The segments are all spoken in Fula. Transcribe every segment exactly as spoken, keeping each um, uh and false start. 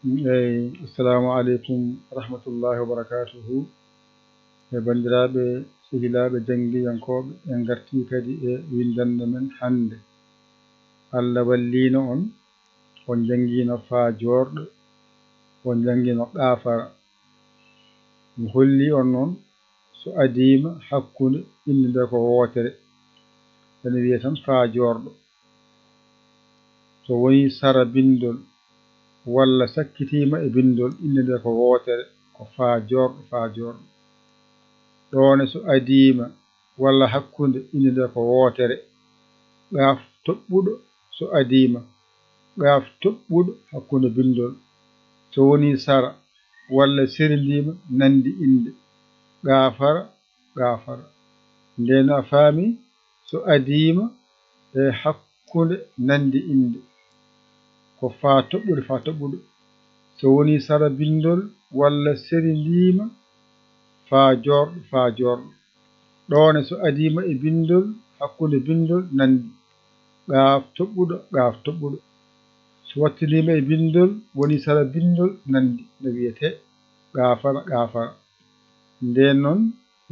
Eey, assalamu aleykum wa rahmatullahi wa barakatuhu. E banndiraaɓe, sehilaaɓe, janngiyankooɓe, en ngartii kadi e winndannde men hannde. Allah walliino on, on njanngiino faa joorɗo, on njanngiino qaafara. Mi hollii on noon, so adiima hakkunde innde nde ko wootere, ene wiyee tan faa joorɗo. So wonii sara binndol walla sakkitiima e binndol, innde nde ko wootere, ko faa joorɗo, faa joorɗo. Ɗoone so adiima walla hakkunde, innde nde ko wootere, qaaf toɓɓuɗo so adiima, qaaf toɓɓuɗo hakkunde binndol. So wonii sara walla serindiima, nanndi innde, qaafara, qaafara. Ndeen a faami, so adiima e hakkunde nanndi innde, ko faa toɓɓude, faa toɓɓuɗo. So wonii sara binndol walla serindiima, faa joorɗo, faa joorɗo. Ɗoone so adiima e binndol, hakkunde binndol nanndi, qaaf toɓɓuɗo, qaaf toɓɓuɗo. So wattiniima e binndol, wonii sara binndol nanndi, no wiyetee qaafara, qaafara. Ndeen noon,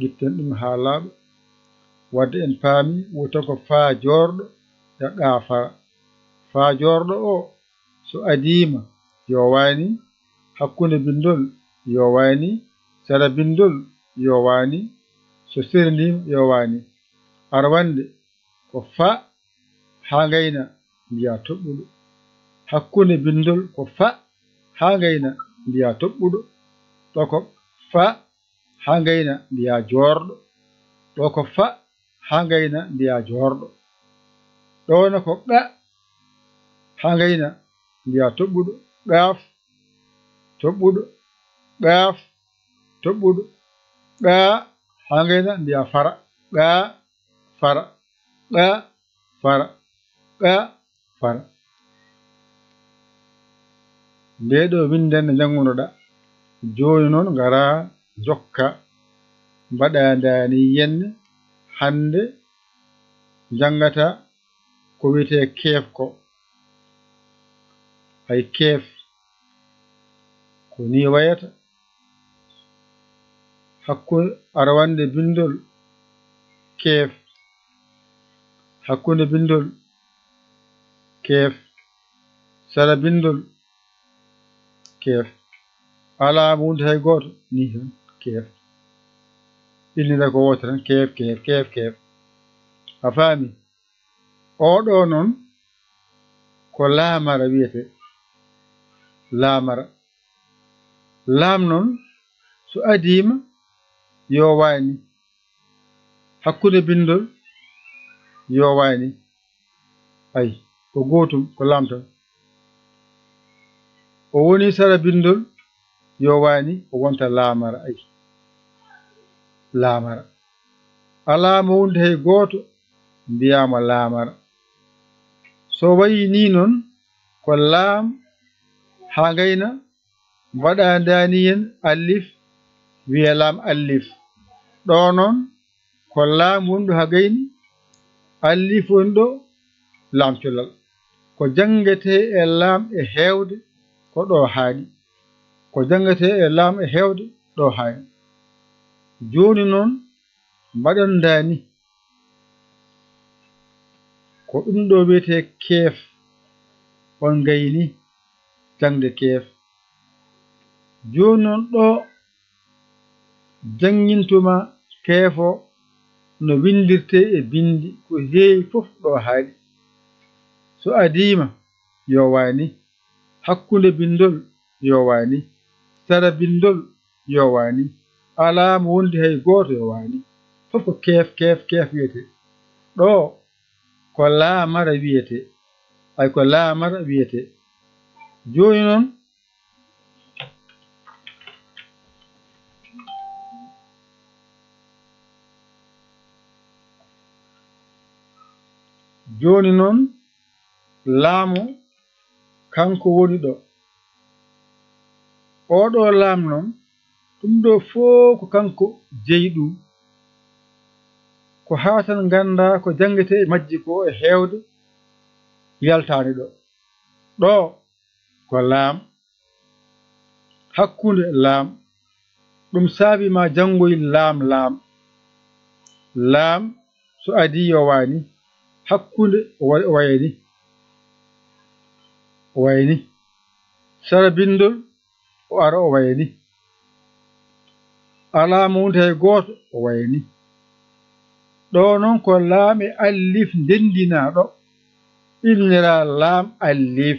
ƴetten ɗum haa laaɓa. Wadde en paami, wota ko faa joorɗo e qaafara. Faa joorɗo o, so adiima, yo waani, hakkunde binndol, yo waani, sara binndol, yo waani, so serindiima, yo waani. Arwannde ko faa haa ngayna mbiyaa toɓɓuɗo. Hakkunde binndol ko faa haa ngayna mbiyaa toɓɓuɗo. Ɗo ko faa haa ngayna mbiyaa joorɗo. Ɗo ko faa haa ngayna mbiyaa joorɗo. Ɗoone ko qa haa ngayna mbiyaa toɓɓuɗo. Qaaf toɓɓuɗo. Qaaf toɓɓuɗo. Qa haa ngayna mbiyaa fara. Qa fara. Qa fara. Qa fara. Ndee ɗo winndannde njanngunoɗaa. Jooni noon ngaraa njokkaa. Mbaɗaa ndaani yenne hannde njanngataa ko wiyetee keef ko. Hay keef ko nii wayata. Hakkunde arwannde binndol keef. Hakkunde binndol keef. Sara binndol keef. Alaa mo wondi hay gooto, nii tan keef. Innde nde ko wootere tan, keef, keef, keef, keef. A faami? Oo ɗoo noon ko laamara wiyetee. Laamara. Laam noon, so adiima, yo waani. Hakkunde binndol, yo waani. Ay, ko gootum, ko laam tan. O woni sara binndol, yo waani, o wonta laamara. Ay, laamara. Alaa mo wondi hay gooto, mbiyaama laamara. So wayii nii noon, ko laam haa ngayna, mbaɗaa ndaani heen allif, wiyee laam allif. Ɗo noon, ko laam woni ɗo haa gayni, allif woni ɗo, laam cellal. Ko janngetee e laam e heewde, ko ɗo haaɗi. Ko janngetee e laam e heewde, ɗo haaɗi. Jooni noon, mbaɗon ndaani. Ko ɗum ɗo wiyetee keef, on ngayni jaŋde keef. Jooni noon ɗo janngintuma keef o no winndirtee e binndi ko heewi fof ɗo haaɗi. So adiima yo waani, hakkunde binndol yo waani, sara binndol yo waani, alaa mo wondi hay gooto yo waani. Fof ko keef, keef, keef wiyetee. Ɗo ko laamara wiyetee. Ay ko laamara wiyetee. Jooni noon, jooni noon, laamu kanko woni ɗo. Oo ɗo laam noon, ɗum ɗo fof ko kanko jeyi ɗum. Ko haa tan nganndaa ko janngetee e majji ko e heewde yaltaani ɗo. Ɗo ko laam. Hakkunde laam. Ɗum saabi ma janngoy laam laam. Laam so adii o waani. Hakkunde o wa- o wayani. O wayani. Sara binndol o ara o wayani. Alaa mo wonti hay gooto o wayani. Ɗo noon ko laam e allif ndenndinaaɗo. Innira laam allif.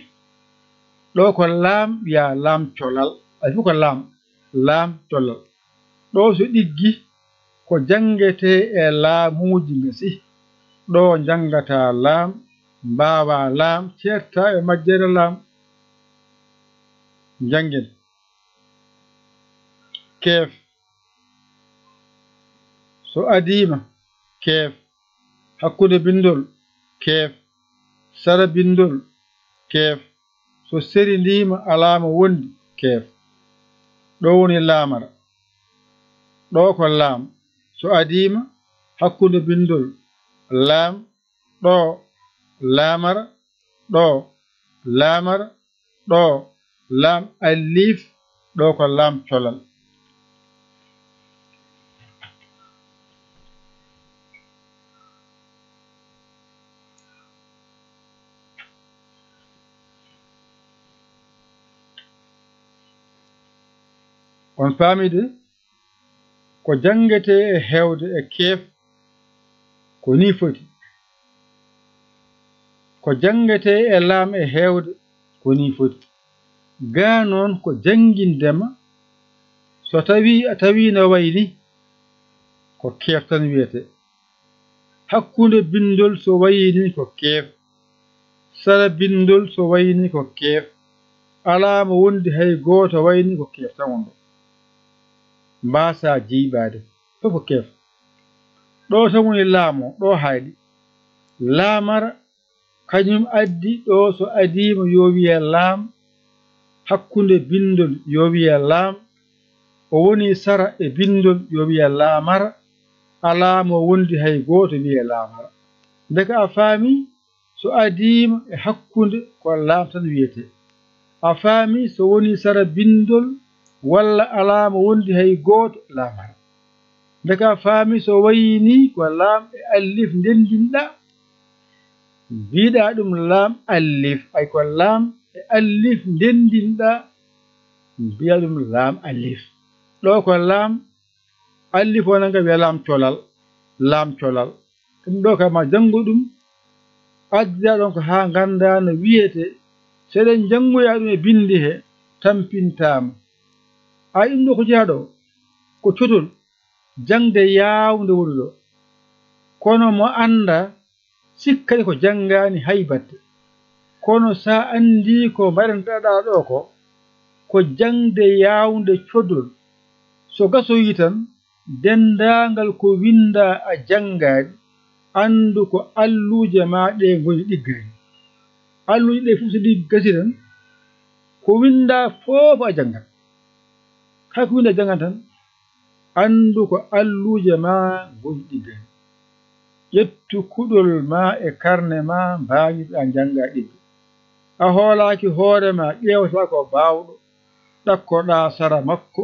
Ɗo ko laam wiyaa laam colal. Ay fof ko laam. Laam colal. Ɗo so ɗiggi ko janngetee e laamuuji gasi. Ɗo njanngataa laam, mbaawaa laam, ceertaa e majjere laam. Njanngen. Keef. So adiima, keef. Hakkunde binndol, keef. Sara binndol, keef. So serindiima, alaa mo wondi, keef. Ɗo woni laamara. Ɗo ko laam. So adiima, hakkunde binndol, laam. Ɗo, laamara. Ɗo, laamara. Ɗo, laam alif. Ɗo ko laam colal. On paami de? Ko janngetee e heewde e keef, ko nii foti. Ko janngetee e laam e heewde, ko nii foti. Gaa noon ko jannginde ma, so tawii a tawii no wayi nii, ko keef tan wiyetee. Hakkunde binndol so wayi nii ko keef. Sara binndol so wayi nii ko keef. Alaa mo wondi hay gooto wayi nii ko keef tan wonɗo. Mbaasaa jiyɓaade. Fof ko keef. Ɗo tan woni laam o, ɗo haaɗi. Laamara, kañum addi ɗo so adiima yo wiye laam, hakkunde binndol yo wiye laam, o woni sara e binndol yo wiye laamara, alaa mo wondi hay gooto wiye laamara. Ndeke a faami? So adiima e hakkunde ko laam tan wiyetee. A faami? So woni sara binndol walla alaa mo wondi hay gooto, laamara. Ndeke a faami? So wayii nii ko laam e allif ndenndinɗaa, mbiɗaa ɗum laam allif, ay ko laam e allif ndenndinɗaa, mbiyaa ɗum laam allif. Ɗo ko laam allif o nanga wiya laam colal, laam colal. Ɗum ɗo kam ma janngu ɗum, addidaa ɗon ko haa nganndaa no wiyetee, so eɗen njanngoya ɗum e binndi he, tampintaama. Ay ɗum ɗo ko jeyaa ɗo, ko codol, jaŋde yaawnde woni ɗo. Kono mo anndaa, sikkay ko janngaani hay batte. Kono so a anndii ko mbaɗantaɗaa ɗo ko, ko jaŋde yaawnde codol. So gasoyii tan, denndaangal ko winndaa a janngaani, anndu ko alluuje maa ɗee ngoni ɗiggaani. Alluuje ɗee fof so ɗi gasii tan, ko winndaa fof a janngat. Kala ko winndaa janngan tan, anndu ko alluuje maa ngoni ɗiggaani. Ƴettu kuɗol maa e karne maa, mbaañiɗaa njanngaa ɗigga. A hoolaaki hoore maa, ƴeewtaa ko baawɗo, ɗakkoɗaa sara makko,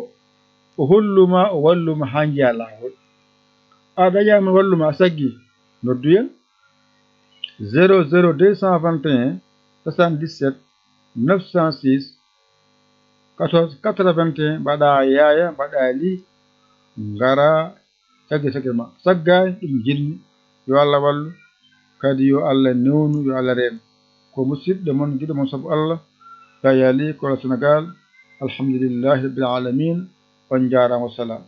o hollu maa, o wallu ma haa njiyaa laawol. A dañaama wallu ma, a saggii, noddu en. Zéro zéro deux cent vingt et un soixante-dix-sept neuf cent six, quatorze quatre-vingt-un, mbaɗaa yaaya, mbaɗaa lii, ngaraa, sagge sagge ma. Saggaani ɗum jinni. Yo Allah wallu, kadi yo Allah newnu, yo Allah reen. Ko musidɗo mon, giɗo mon sabu Allah, Yaya Ly, Kolda Senegaal. Alhamdulillahi Rabbil Aalamiin. On njaaraama, wasalaam.